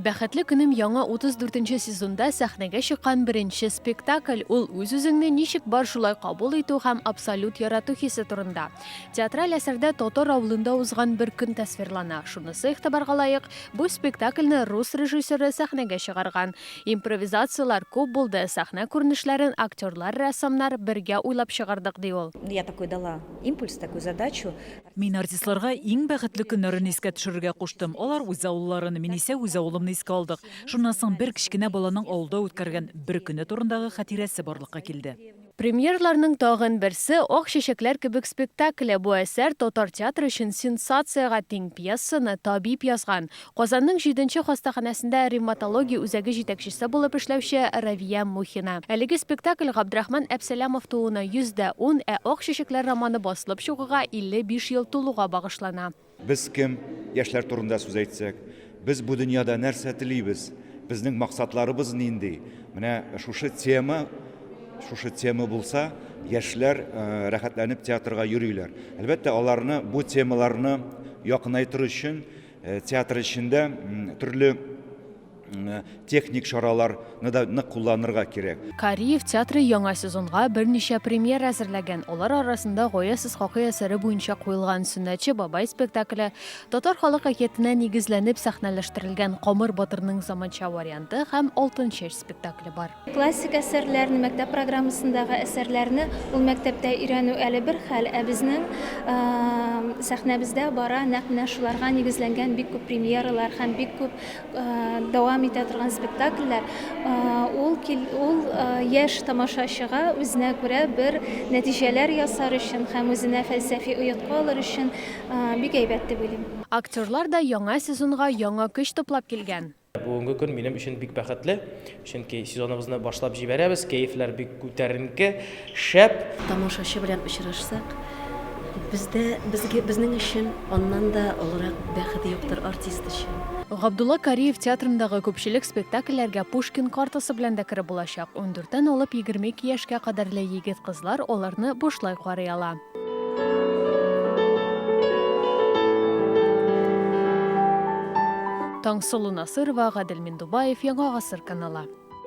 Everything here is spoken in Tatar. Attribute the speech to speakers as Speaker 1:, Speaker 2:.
Speaker 1: Бәхетле көнем яңа 34 нче сезонда сәхнәгә чыккан беренче спектакль. Ул үз-үзеңне ничек бар шулай кабул итү һәм абсолют ярату хисе турында. Театраль әсәрдә татар авылында узган бер көн тасвирлана. Шунысы игътибарга лаек, бу спектакльне рус режиссеры сәхнәгә чыгарган. Импровизацияләр күп булды, сәхнә күренешләрен актерлар, рәссамнар бергә уйлап чыгардык, ди ул.
Speaker 2: Я такой дала импульс, такую задачу.
Speaker 3: Мин артистларга иң бәхетле көннәрен искә төшерергә куштым. Алар үз авылларын, мин исә үз авылымны искә алдык. Шуннан соң бер кечкенә баланың авылда үткәргән бер көне турындагы хатирәсе барлыкка килде.
Speaker 1: Премьерларның тагын берсе, Ак чәчәкләр кебек спектакле. Бу әсәр татар театры өчен сенсациягә тиң. Пьесаны табиб язган. Казанның җиденче хастаханәсендә ревматология үзәге җитәкчесе булып эшләүче Равия Мухина. Әлеге спектакль Габдрахман Әпсәләмов тууына 110, ә Ак чәчәкләр романы басылып чыгуга 55 ел тулуга багышлана.
Speaker 4: Без кем, яшьләр турында сүз әйтсәк, без бу дөньяда нәрсә телибез, безнең максатларыбыз нинди? Менә шушы тема, шушы тема булса, яшьләр рәхәтләнеп театрга йөриләр. Әлбәттә, аларны бу темаларны якынайтыр өчен Театр эчендә төрле техник чараларны да нык кулланырга кирәк.
Speaker 1: Кариев театры яңа сезонга берничә премьера әзерләгән. Алар арасында Гаяз Исхакый әсәре буенча куелган Сөннәтче бабай спектакле, татар халык әкиятенә нигезләнеп сәхнәләштерелгән Камыр батырның заманча варианты һәм Алтын чәч спектакле бар.
Speaker 5: Классик әсәрләрне, мәктәп программасындагы әсәрләрне ул мәктәптә өйрәнү әле бер хәл, ә безнең сәхнәбездә бара нәкъ менә шуларга нигезләнгән бик күп премьералар һәм бик күп дәвам итә торган спектакльләр. Ул ул яшь тамашачыга үзенә күрә бер нәтиҗәләр ясар өчен һәм үзенә фәлсәфи оеткы алыр өчен бик әйбәт дип уйлыйм.
Speaker 1: Актерлар да яңа сезонга яңа көч туплап килгән.
Speaker 6: Бүгенге көн минем өчен бик бәхетле, чөнки сезоныбызны башлап җибәрәбез, кәефләр бик күтәренке, шәп.
Speaker 7: Тамашачы белән очрашсак, бездә, безгә, безнең өчен аннан да олырак бәхет юктыр артист өчен.
Speaker 1: Габдулла Кариев театрындагы күпчелек спектакльләргә Пушкин картасы белән дә кереп булачак. Ундүрттән алып 22 яшькә кадәрле егет-кызлар аларны бушлай карый ала. Таңсылу Насырова, Гадел Миндубаев, Яңа Гасыр каналы.